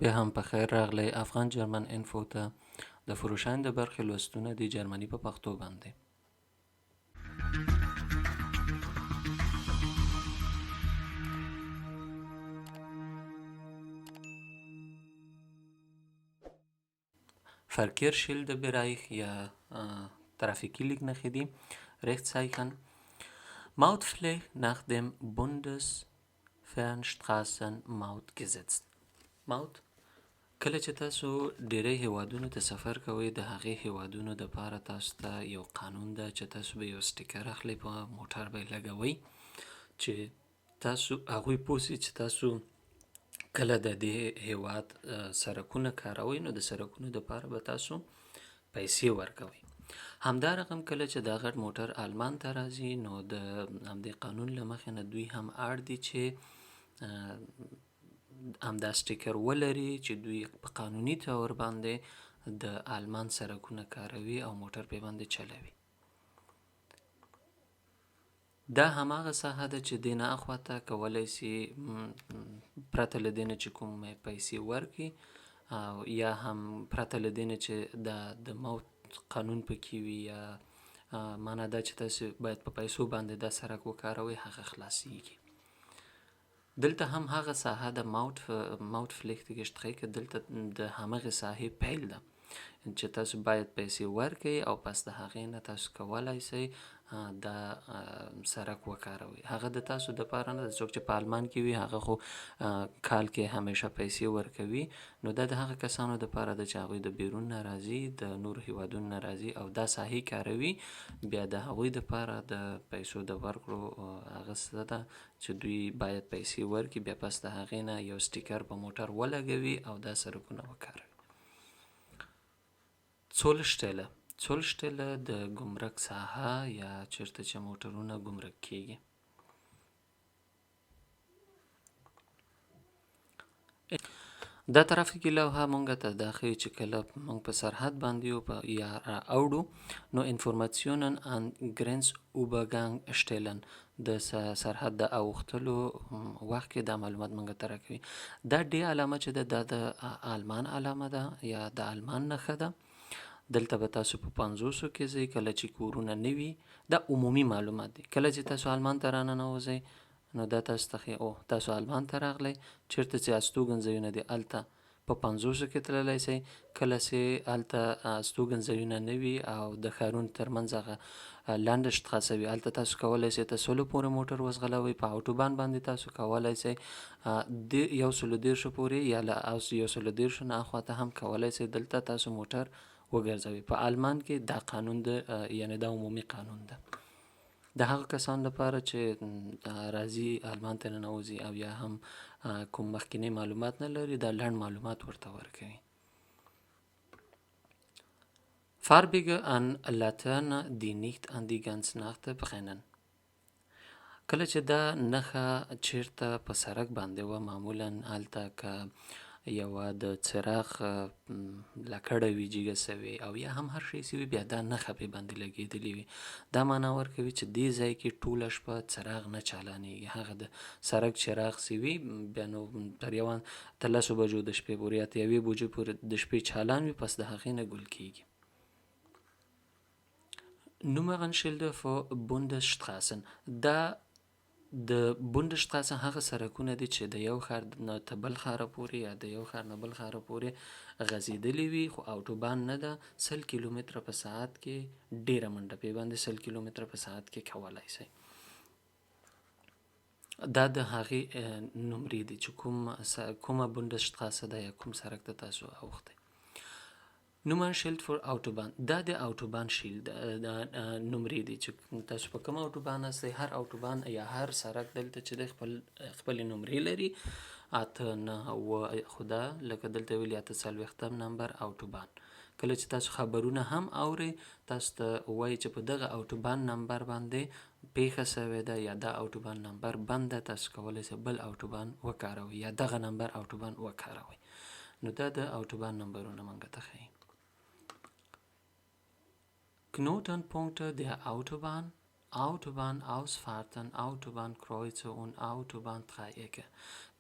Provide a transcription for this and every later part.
بیا هم په خیر راغلی افغان جرمن انفو ته. د فروشاین د برخې لوستونه دي جرمني په پښتو باندې. Verkehrsschilderbereich یا ترافیکي لیک نښې دي. Rechtszeichen. Mautpflicht nach dem Bundesfernstraßenmautgesetz. Maut، کله چې تاسو ډیری هیوادونو ته سفر کوئ، د هغې هیوادونو د پاره تاسو ته یو قانون ده چې تاسو به یو سټیکر اخلئ، په موټر به یې لګوئ چې تاسو هغوی پوه سي چې تاسو کله د دې هیواد سرکونه کاروئ، نو د سرکونو د پاره به تاسو پیسې ورکوئ. همدا رقم کله چې دا غټ موټر آلمان ته راځي، نو د همدې قانون له مخې نه دوی هم اړ دي چې همدا سټیکر ولري چې دوی په قانوني طور باندې د آلمان سرکونه کاروي او موټر پې باندې چلوي. دا هماغه ساحه ده چې دې نه اخوا ته کولی سي پرته له دې نه چې کوم پیسې ورکړي او یا هم پرته له دې نه چې دا د موت قانون پکې وي، یا معنا دا چې تاسو باید په پیسو باندې دا سرک وکاروئ، هغه خلاصیږي. دلته هم هغه ساحه د Mautpflichtige Strecke، دلته د همغې ساحې پیل ده چې تاسو باید پیسې ورکړئ او پس د هغې نه تاسو کولای سئ دا سرک وکاروئ. هغه د تاسو د پاره نه ده، څوک چې په آلمان کې وي هغه خو کال کې همیشه پیسې ورکوي، نو دا د هغه کسانو د پاره ده چې هغوی د بیرون نه راځي، د نورو هیوادونو نه راځي او دا ساحې کاروي. بیا د هغوی د پاره د پیسو د ورکړو هغه څه ده چې دوی باید پیسې ورکړي، بیا پس د هغې نه یو سټیکر په موټر ولګوي او دا سرکونه وکاروي. Zollstelle. Zollstelle د ګمرک ساحه یا چېرته چې موټرونه ګمرک کیږي. دا ترافیکي لوحه مونږ ته دا ښیي چې کله مونږ په سرحد باندې یو یا را اوړو، نو Informationen an Grenzübergangsstellen، د سرحد د اوښتلو وخت کې دا معلومات مونږ ته راکوي. دا D علامه چې ده، دا د آلمان علامه ده یا د آلمان نښه ده. دلته به تاسو په 50 کې ځئ کله چې کورونه نه وي. دا عمومي معلومات دي. کله چې تاسو آلمان ته راننوځئ، نو دا تاسو ته ښیي او تاسو آلمان ته راغلئ، چېرته چې استوګنځایونه دي هلته په 50 کې تللی سئ. کله چې هلته استوګنځایونه نه وي او د ښارونو ترمنځ هغه Landstraße وي، هلته تاسو کولی سئ تر 100 پورې موټر وځغلوئ. په Autobahn باندې تاسو کولی سئ د 130 پورې یا له 130 نه اخوا ته هم کولی سئ دلته تاسو موټر وګرځوئ. په آلمان کې دا قانون ده، یعنی دا عمومي قانون ده د هغه کسانو لپاره چې راځي آلمان ته ننوځي او یا هم کوم مخکینی معلومات نه لري، دا لنډ معلومات ورته ورکوي. Farbige an Laterne, die nicht an die ganze Nacht brennen. کله چې دا نښه چیرته په سرک باندې وه، معمولا هلته که یوه د څراغ لکړه وي جګه سوې او یا هم هر شی چې وي، بیا دا نښه پرې باندې لګېدلې وي، دا معنا ورکوي چې دې ځای کې ټوله شپه څراغ نه چالانېږي. هغه د سرک چراغ چې وي، بیا نو تر 10 بجو د شپې پورې یا تر 1 بجې پورې د شپې چالان وي، پس د هغې نه ګل کېږي. Nummernschilder für Bundesstraßen. دا د Bundesstraße هغه سرکونه دي چې د یو ښار نه تر بل ښاره پورې یا د یو ښار نه بل ښاره پورې غځېدلي وي، خو Autobahn نه ده. 100 کیلومتره په ساعت کې ډېره منډه پې باندې 100 کیلومتره په ساعت کې کولای سئ. دا د هغې نمرې دي چې کومه Bundesstraße ده یا کوم سرک ته تاسو اوښتی. Nummernschild für Autobahn. دا د Autobahn Schild نمرې دي چې تاسو په کوم Autobahn هستئ. هر Autobahn یا هر سرک دلته چې دی خپلې نمرې لري، 8، 9، 7، خو دا لکه دلته ویلي 48 نمبر Autobahn. کله چې تاسو خبرونه هم اورئ، تاسو ته وایي چې په دغه Autobahn نمبر باندې پیښه سوې ده یا دا Autobahn نمبر بند ده، تاسو کولی سئ بل Autobahn وکاروئ یا دغه نمبر Autobahn وکاروئ. نو دا د Autobahn نمبرونه مونږ ته ښیي. Knotenpunkte der Autobahn. Autobahnausfahrten، Autobahnkreuze und Autobahndreiecke.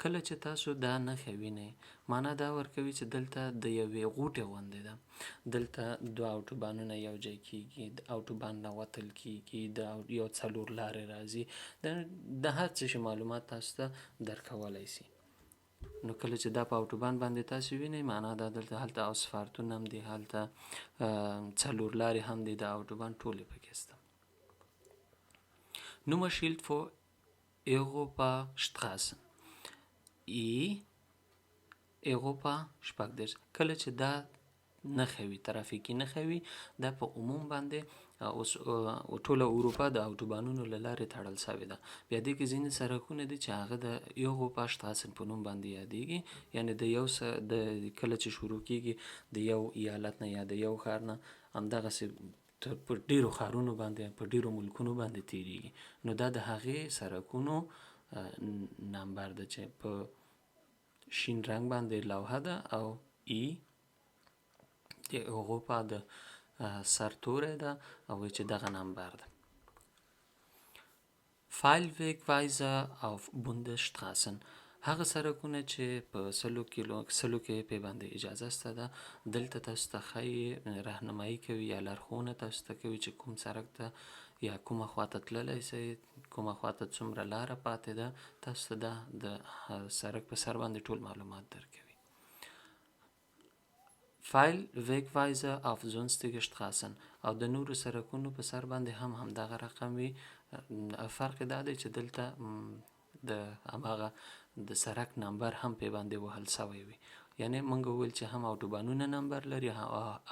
کله چې تاسو دا نښه وینئ، معنا دا ورکوي چې دلته د یوې غوټې غوندې ده. دلته دوه اوټوبانونه یو ځای کیږي، د اوټوبان نه وتل کیږي، د یو څلور لارې راځي، د هر څه شي معلومات تاسو ته درکولای سي. نو کله چې دا په اوټوبان باندې تاسو وینئ، معنا دا دلته هلته Ausfahrt ونه هم دي، هلته څلور لارې هم دي، د اوټوبان ټولې پکې سته. Nummernschild für Europastraßen. E Europa 36. کله چې دا نښه وي، ترافیکي نښه وي، دا په عموم باندې اوس ټوله اروپا د اوټوبانونو له لارې تړل شوې ده. بیا دې کې ځینې سرکونه دي چې هغه د Europastraßen په نوم باندې یادېږي، یعنې د یو د کله چې شروع کیږي د یو ایالت نه یا د یو ښار نه، همدغسې تر په ډیرو ښارونو باندې، په ډیرو ملکونو باندې تیریږي. نو دا د هغې سرکونو نمبر ده چې په شین رنګ باندې لوحه ده او E د اروپا د سر توری ده او وایي چې دغه نمبر ده. Pfeilwegweiser auf Bundesstraßen. هغه سرکونه چې په سلو کیلو سلو کې پې باندې اجازه سته ده، دلته تاسو ته ښایي راهنمایي کوي یا لارښوونه تاسو ته کوي چې کوم سرک ته یا کومه خواته تللی سئ، کومه خواته څومره لاره پاتې ده، تاسو ته دا د سرک په سر باندې ټول معلومات درکوي. Pfeilwegweiser auf sonstige Straßen. او د نورو سرکونو په سر باندې هم همدغه رقم وي. فرق دا دی چې دلته د هماغه د سرک نمبر هم پې باندې وهل سوی وي. یعنی موږ وویل چې هم اوټوبانونه نمبر لري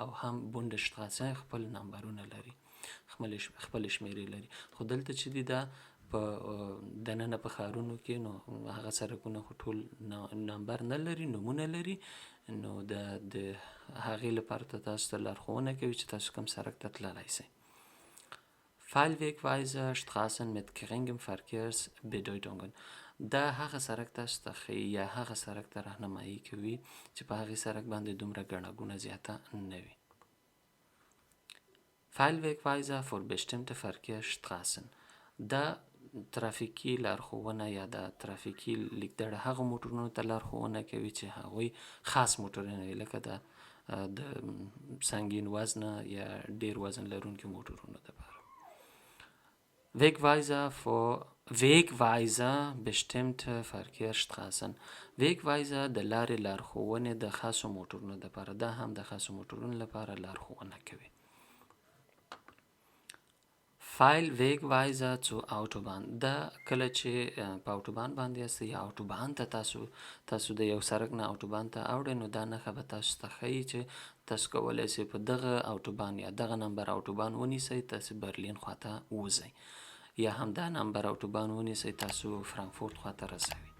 او هم Bundesstraße خپل نمبرونه لري، خپل شمیرې لري. خو دلته چې دي دا په دننه په ښارونو کې، نو هغه سرکونه خو ټول نمبر نه لري، نومونه لري. نو د هغې لپاره ته تاسو ته لارښوونه کوي چې تاسو کوم سرک ته تللی سئ. Pfeilwegweiser Straßen mit geringem Verkehrsbedeutungen. دا هغه سرک تاسو ته ښیي یا هغه سرک ته راهنمایي کوي چې په هغې سرک باندې دومره ګڼه ګوڼه زیاته نه وي. Pfeilwegweiser für bestimmte Verkehrsstraßen. دا ترافیکي لارښوونه یا د ترافیکي لیکدړه هغو موټرونو ته لارښوونه کوي چې هغوی خاص موټرونه وي، لکه د سنګین وزنه یا ډیر وزن لرونکي موټرونو دپاره. Wegweiser für Wegweiser bestimmte Verkehrsstraßen. Wegweiser د لارې لارښوونې د خاصو موټرونو دپاره، دا هم د خاصو موټرونو لپاره لارښوونه کوي. Pfeilwegweiser zur Autobahn. دا کله چې په اوټوبان باندې یاست یا اوټوبان ته تاسو د یو سرک نه اوټوبان ته اوړئ، نو دا نښه به تاسو ته ښیي چې تاسو کولی شئ په دغه اوټوبان یا دغه نمبر اوټوبان ونیسئ، تاسو برلین خواته وځئ، یا هم دا نمبر اوټوبان ونیسئ، تاسو فرانکفورت خواته رسوي.